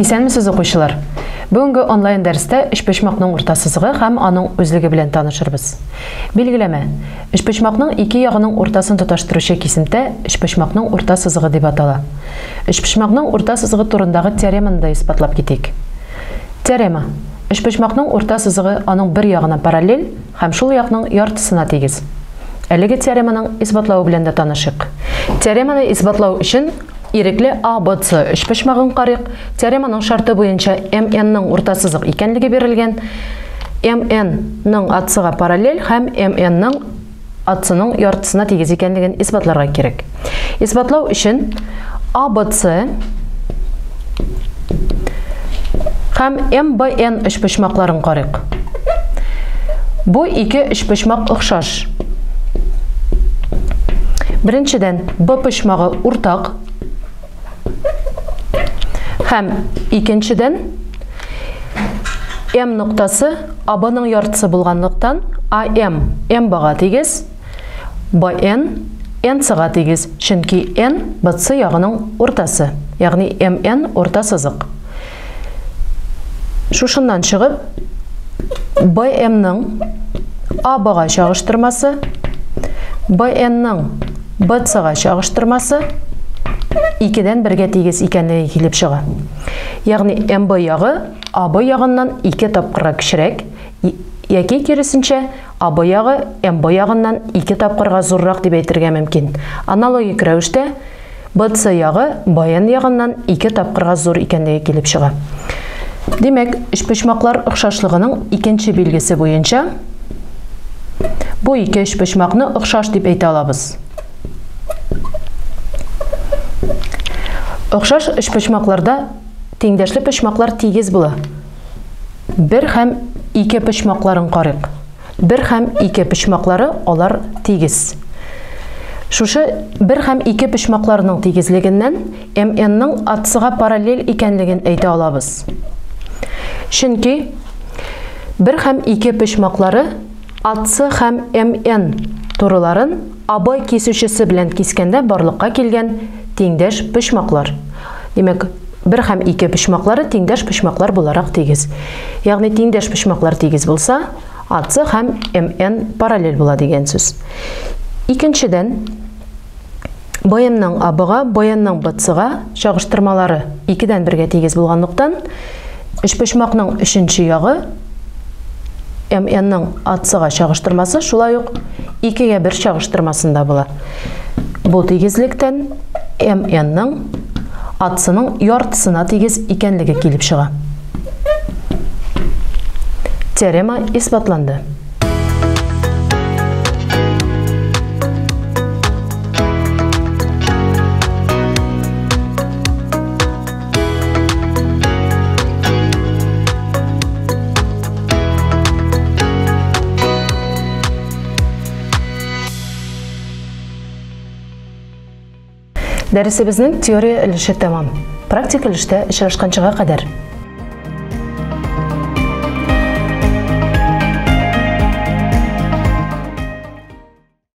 Исәнмесез, укучылар! Бүгенге онлайн дәрестә өчпочмакның урта сызыгы һәм аның үзлеге белән танышырбыз. Билгеләмә. Өчпочмакның ике ягының уртасын тоташтыручы кисемтә өчпочмакның урта сызыгы дип атала. Өчпочмакның урта сызыгы турындагы теореманы да исбатлап китик. Теорема. Өчпочмакның урта сызыгы аның бер ягына параллель һәм шул якның яртысына тигез. Әлеге теореманың исбатлавы белән дә танышыйк. Теореманы исбатлау өчен ирекле ABC өчпочмагын карыйк. Теореманың шарты буенча МН-ның урта сызык икәнлеге бирелгән. МН-ның АЦ-га параллель һәм МН-ның АЦ-ның яртысына тигез икәнлеген исбатларга кирәк. Исбатлау өчен ABC һәм МБН өчпочмакларын карыйк. Бу ике өчпочмак охшаш. Беренчедән, Б почмагы уртак. Һәм икенчедән, М ноктасы АБның яртысы булганлыктан, АМ МБга тигез, БН НЦга тигез, чөнки Н БЦ ягының уртасы, ягъни МН урта сызык. Шушыннан чыгып, БМның АБга чагыштырмасы, БНның БЦга чагыштырмасы 2-дән 1-гә тигез икәнлеге килеп чыга. Ягъни МБ ягы АБ ягыннан 2 тапкырга кечерәк, яки киресенчә АБ ягы МБ ягыннан 2 тапкырга зуррак дип әйтергә мөмкин. Аналогик рәвештә БЦ ягы БН ягыннан 2 тапкырга зур икәнлеге килеп чыга. Димәк, өчпочмаклар охшашлыгының икенче билгесе буенча бу ике өчпочмакны охшаш дип әйтә алабыз. Охшаш өчпочмакларда тиңдәшле почмаклар тигез була. 1 һәм 2 почмакларын карыйк. 1 һәм 2 почмаклары алар тигез. Шушы 1 һәм 2 почмакларының тигезлегеннән МН-ның АЦ-га параллель икәнлеген әйтә алабыз. Чөнки 1 һәм 2 почмаклары АЦ һәм МН турыларын АБ кисүчесе белән кискәндә барлыкка килгән тиңдәш почмаклар. Димәк, 1 һәм 2 почмаклары тиңдәш почмаклар буларак тигез. Ягъни тиңдәш почмаклар тигез булса, АЦ һәм МН параллель була дигән сүз. Икенчедән, БМның АБга, БНның БЦга чагыштырмалары 2-дән 1-гә тигез булганлыктан, өчпочмакның өченче ягы МНның АЦга чагыштырмасы шулай ук 2-гә 1 чагыштырмасында була. Бу тигезлектән МНның АЦның яртысына тигез икәнлеге килеп чыга. Теорема исбатланды. Дәресебезнең теория өлеше тәмам. Практик өлештә очрашканчыга кадәр.